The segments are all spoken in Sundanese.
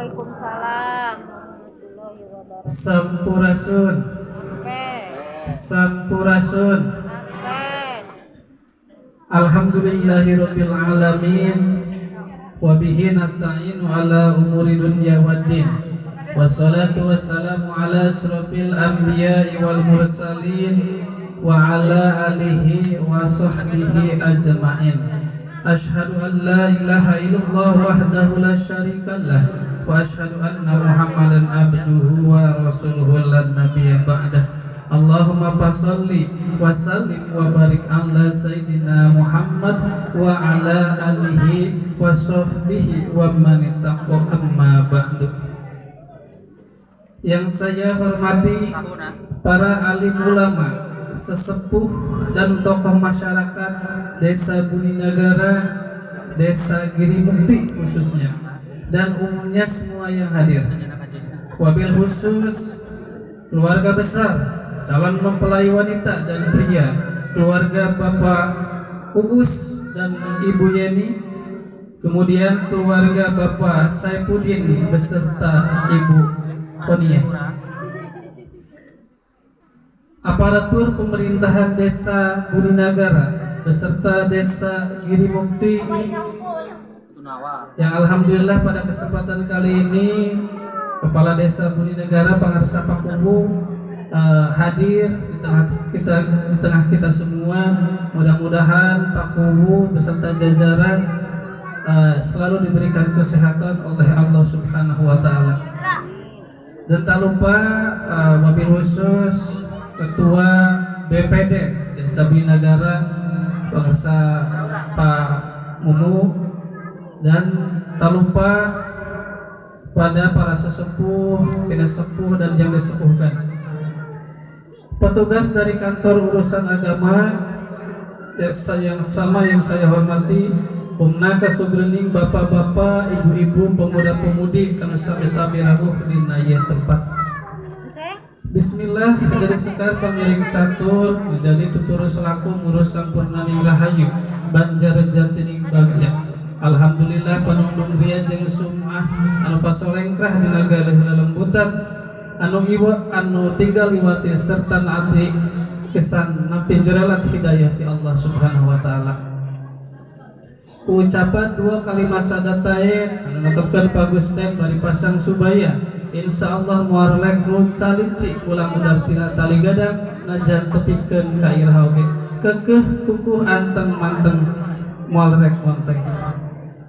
Waalaikumsalam warahmatullahi wabarakatuh. Sampurasun. Rampes. Sampurasun. Rampes. Alhamdulillahirabbil alamin. Wabihi nasta'inu ala umuri dunya waddin. Wassalatu wassalamu ala asrafil anbiya'i wal mursalin wa ala alihi wa sahbihi ajma'in. Ashhadu an la ilaha illallah wahdahu la syarikalah wa ashhadu anna Muhammadan abduhu wa rasuluhu la nabiyya ba'dah. Allahumma salli wa sallim wa barik ala sayyidina Muhammad wa ala alihi wa sahbihi wa man ittaqa, amma ba'du. Yang saya hormati para alim ulama, sesepuh dan tokoh masyarakat Desa Buninagara, Desa Girimukti khususnya, dan umumnya semua yang hadir. Wabil khusus keluarga besar, calon mempelai wanita dan pria, keluarga Bapak Uus dan Ibu Yeni, kemudian keluarga Bapak Saifuddin beserta Ibu Konia. Aparatur pemerintahan Desa Buninagara beserta Desa Girimukti yang alhamdulillah pada kesempatan kali ini Kepala Desa Buninagara Pangarsa Pakubu hadir di tengah kita semua. Mudah-mudahan Pak Kuwu beserta jajaran selalu diberikan kesehatan oleh Allah Subhanahu wa taala. Dan tak lupa wabil khusus Ketua BPD Desa Buninagara Pangarsa Pak Mumu, dan tak lupa pada para sesepuh, sepuh dan yang disepuhkan. Petugas dari kantor urusan agama desa yang sama yang saya hormati, Umna kasugrening bapak-bapak, ibu-ibu, pemuda-pemudi kanu sami-sami rawuh dina ieu tempat. Bismillah, jadi sekar pangiring catur menjadi tutur selaku ngurus sampurnaning rahayu Banjar Jatining Bagja. Alhamdulillah, panundung ria jeung sum'ah anu pasolengkrah dina galeuh lelembutan anu iwa anu tinggal iwati serta naati kesan nampi jerelat hidayah ti Allah Subhanahu wa taala. Ucapan dua kalimat syahadatain anu netepkeun pagusten bari pasang subaya, insyaallah moal lek nu calici ulang udar tina tali gadang najan tepikeun ka iraha oge, kekeh kukuh anteng manteng moal rek monteng.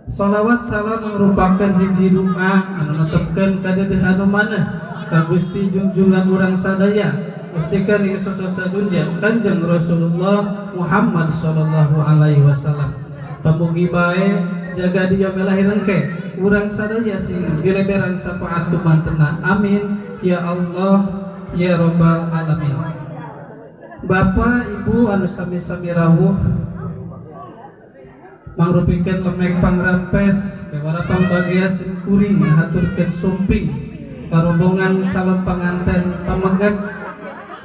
Salawat salam merupakan hiji doa anu netepkeun kadeudeung anu maneh ka Gusti junjungan urang sadaya, Mustika ing sosok sadunja, Kanjeng Rasulullah Muhammad sallallahu alaihi wasallam. Pamugi bae jaga dia melahir engke urang sadaya sing dileberan syafaat kumantena. Amin ya Allah ya robbal alamin. Bapak Ibu anu sami-sami rawuh mangrupikeun lemek pangrampes bewara pangbagia, sim kuring haturkeun sumping ka rombongan calon panganten pamegat.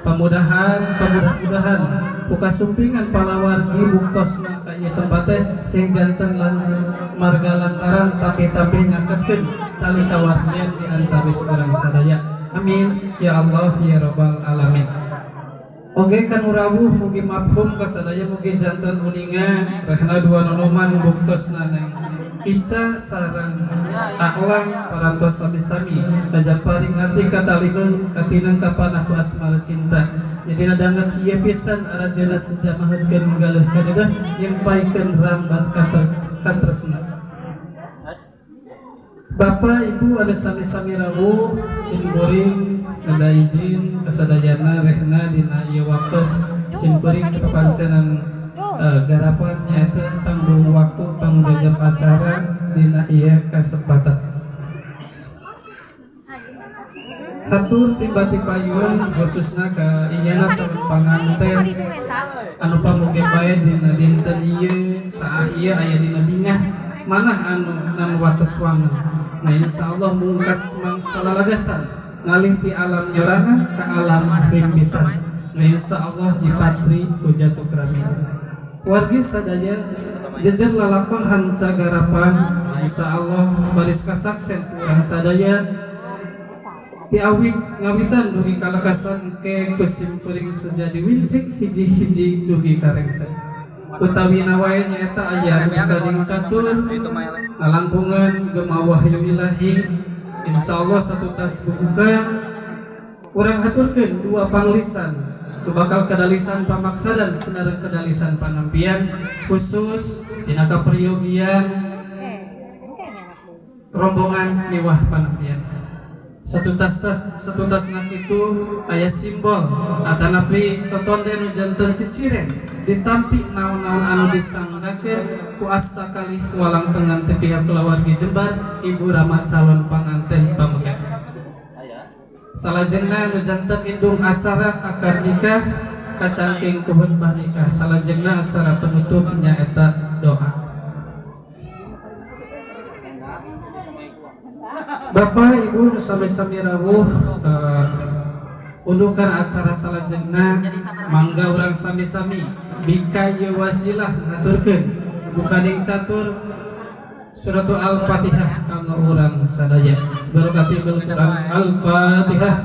Pamudahan, pamudah-mudahan ku kasumpingan palawargi buktosna ka ieu tempat teh sing janten lan marga lantaran tapi-tapi ngaketkeun tali kawargian di antawis urang sadaya. Amin ya Allah ya robbal alamin. Oge kanu rawuh mugi mafhum kasadaya, mugi janten uninga rehna dua nonoman buktosna Neng Ica sareng Aklang parantos sami-sami kajamparing ati, katalimeung katineng kapanah ku asmara cinta. Jadi nadanget ieu pisan aranjeunna seja maheutkeun galeuh kadeudeung nyimpaikeun rambat katresna. Bapak Ibu anu sami-sami rawuh, sim kuring ada izin kasadayana rehna dina ieu waktos sim kuring kepapansenan garapan nyaeta tanggung waktu tanggung jawab acara dina ieu kesempatan. Hatur tiba payun khususna ka inyana calon panganten anu pamuge bae dina dinten ieu saah ieu aya dina bingah manah anu nan wates wangen. Nah, insyaallah mungkas mangsa lalagasan ngalih ti alam nyorangan ka alam rimbitan. Nah, insyaallah dipatri ku jatuh krami wargi sadaya. Jejer lalakon hanca garapan, insyaallah baris kasaksen ku urang sadaya ti awit ngawitan dugi kalekasan ke ku simkuring seja diwincik hiji-hiji dugi karengse. Utawina wae nyaeta aya bukaning catur ngalangkungan gema wahyu ilahi. Insyaallah satutas bubuka urang haturkeun dua panglisan nu bakal kedalisan pamaksadan sinareng kedalisan panampian, khusus dina kaperyogian rombongan miwah panampian. Satutas tas satutasna itu aya simbol atanapi totonde nu janten ciciren ditampi naon-naon anu disanggakeun ku asta kalih walang tengan ti pihak kulawargi jembar, ibu rama calon panganten pamegat. Salajengna nu janten indung acara akad nikah kacangking ku khutbah nikah. Salajengna acara penutup nyaeta doa. Bapak Ibu sami-sami rawuh undukan acara salajengna, mangga urang sami-sami bika ieu wasilah ngaturkeun bukaning catur suratul Al-Fatihah kanggo urang sadaya. Barokati bil Quran. Al-Fatihah.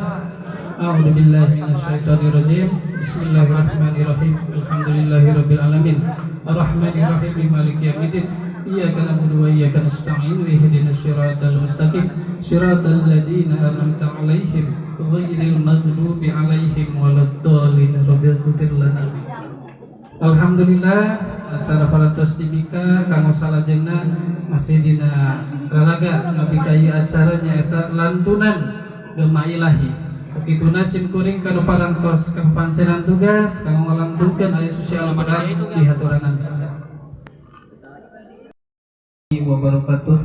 A'udzu billahi minasyaitonir rajim. Bismillahirrahmanirrahim. Alhamdulillahirabbil alamin. Arrahmanirrahim, maliki yaumiddin. Iyyaka na'budu wa iyyaka nasta'in. Ihdinas siratal mustaqim. Siratal ladzina an'amta 'alaihim ghairil maghdubi 'alaihim waladdallin. Rabbighfir lana. Alhamdulillah, acara parantos dibika. Kanggo salajengna masih dina raraga ngabika ieu acara nyaeta lantunan gema ilahi. Kituna sim kuring kanu parantos kapancenan tugas kanggo ngalantunkeun ayat suci Al-Qur'an dihaturanan wabarakatuh.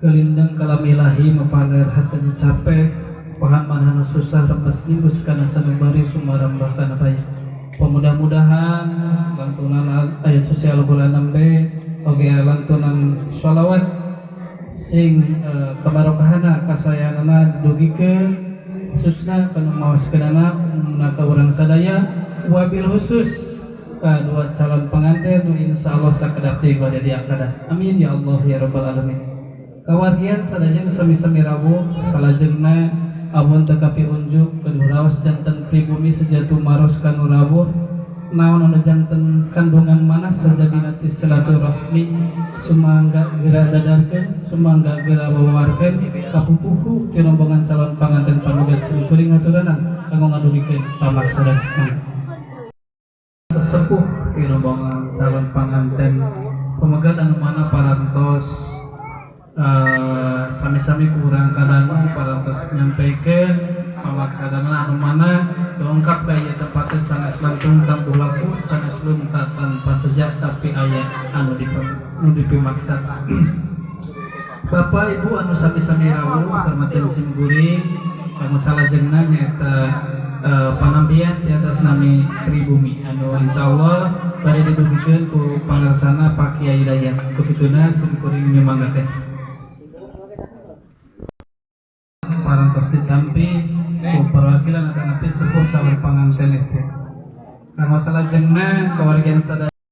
Kelindang kalam ilahi mapaler hati nu capek, pahan manah susah, rembes nimbus kana sanubari, sumarambah kana baya. Pemudah-mudahan lantunan ayat suci Al-Qur'an nembe oge lantunan sholawat sing kebarokahana kasayanana didugikeun khususna kanu maoskeunana, umumna ka urang sadaya, wabil khusus ka dua calon pengantin nu insyaallah sakedap deui bade diakadan. Amin ya Allah ya rabbal alamin. Kawargian sadaya nu sami-sami rawuh, salajengna awon teu kapiunjuk keduh raos janten pribumi sejatu maros kanu rawuh naon anu janten kandungan manah sajabina ti silaturahmi. Sumangga geura dadarkeun, sumangga geura wawarkeun kapupuhu ti rombongan calon panganten pamegat. Simkuring haturanan kanggo ngadugikeun pamaksadan. Sesepuh ti rombongan calon panganten pamegat anu mana parantos sami-sami kurang kadangu parantos nyampaikan pamaksadana anu mana dongkap ka ieu tempatnya sanes lantung tambuh laku, sanes lunta tanpa sejak, tapi aya anu nu dipimaksad. Bapak Ibu anu sami-sami rawuh, hormatin simkuring. Kanggo salajengna nyaeta panampian di atas nami pribumi anu insyaallah bade didugikeun ku pangarsana Pak Kiai Dayat. Ku kituna simkuring nyumanggakeun parantos ditampi ku perwakilan atanapi sepuh salon panganten istri. Kanggo salajengna kewargian sadaya.